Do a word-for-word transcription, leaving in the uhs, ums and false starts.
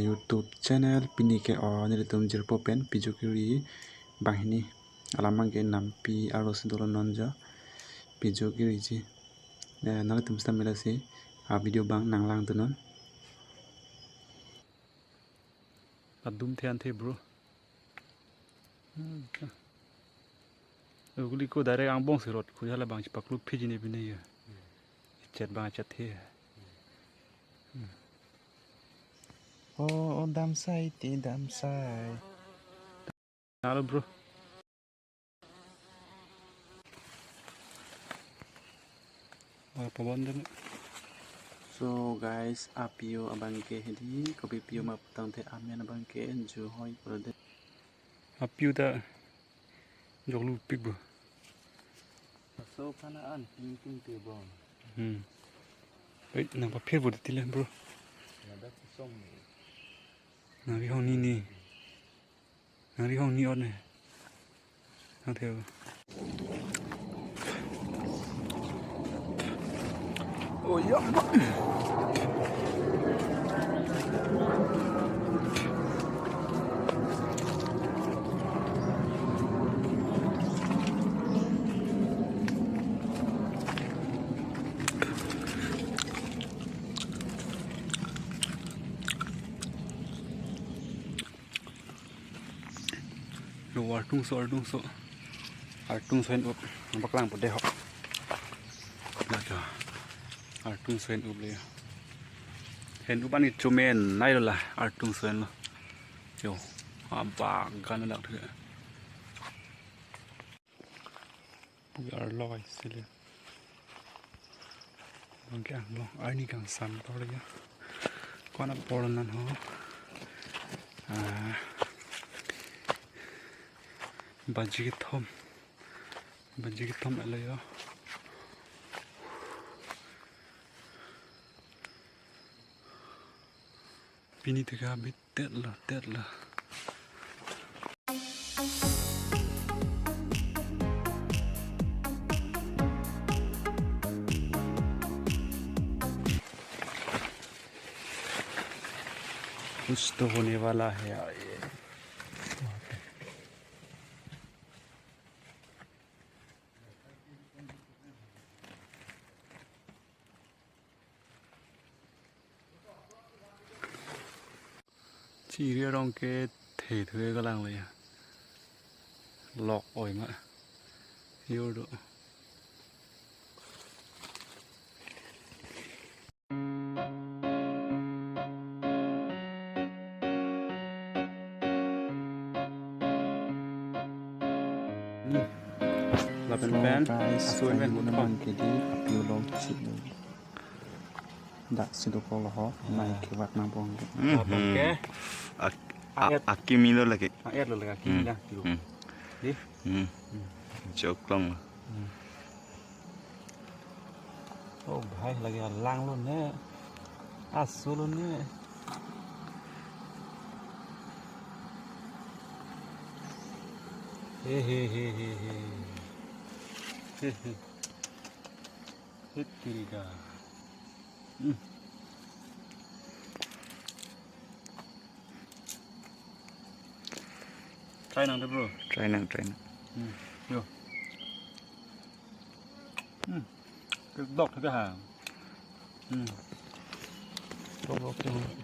YouTube channel. Pini ke o nelitum jirpo pen piju kiri banghini alam abangke nampi arlo si dolo non jo piju kiriji. Eh, nanglitum sita mela si a video abang nanglang tunon. Adum the an the bro. Hmm, ugli ko direct angbong si rot ko jala bang chipaklo phiji ne bine ya. Chet bang chet the. Hmm. Oh, oh, damsai te damsai. Halo bro. Oh, pabon den. So guys, apiu abangke hedi, kopi piu ma putangte amen abangke juhoi pura de. Apiu ta joklu pik bro. So kana an tingting te bon. Hmm. Wait, nang paphir bro tile bro. Ya, that's the song. Nang ri hong ni ni. Nang ri hong ni on ne. Nang theo. Oh ya. Lo artungso, artungso. Artungso hen up. Paklang pute ho. Lake. Artungso hen up le. Hen up ani chumen nai lo la artungso hen lo. Yo. Abagan lak the. Pu arlo ai sile. Bangke anglo arni kangsam por ya. Kona por nan ho. Ah. Baji kethom. Baji kethom alo yo. Pini teka bit tet lo, tet lo. कुछ तो होने वाला है यार ये। Chiri arong ke the the kalang le ya. Lok oi ma. Yo do. Lapen pen guys, aso pen kain hut naman kedi apiu long chit lo. Dak si dokok lo ho, nai kevak nang bong ke. Mhm. Abang ke. Ak-, a-, Ayat. Akimi lo lagi. Ayat lo lagi, akimi Hmm. Dah, kilo. Hmm. Di? Hmm. Hmm. Joklong lo. Hmm. Oh, bhai, lake alang lo ne. Aso lo ne. He, he, he, he, he. He, he. Hit kiri ka. Hmm. Try nang de, bro. Try nang, try nang. Hmm. Yo. Hmm. Kedok ke ha. Hmm. Kedok ke.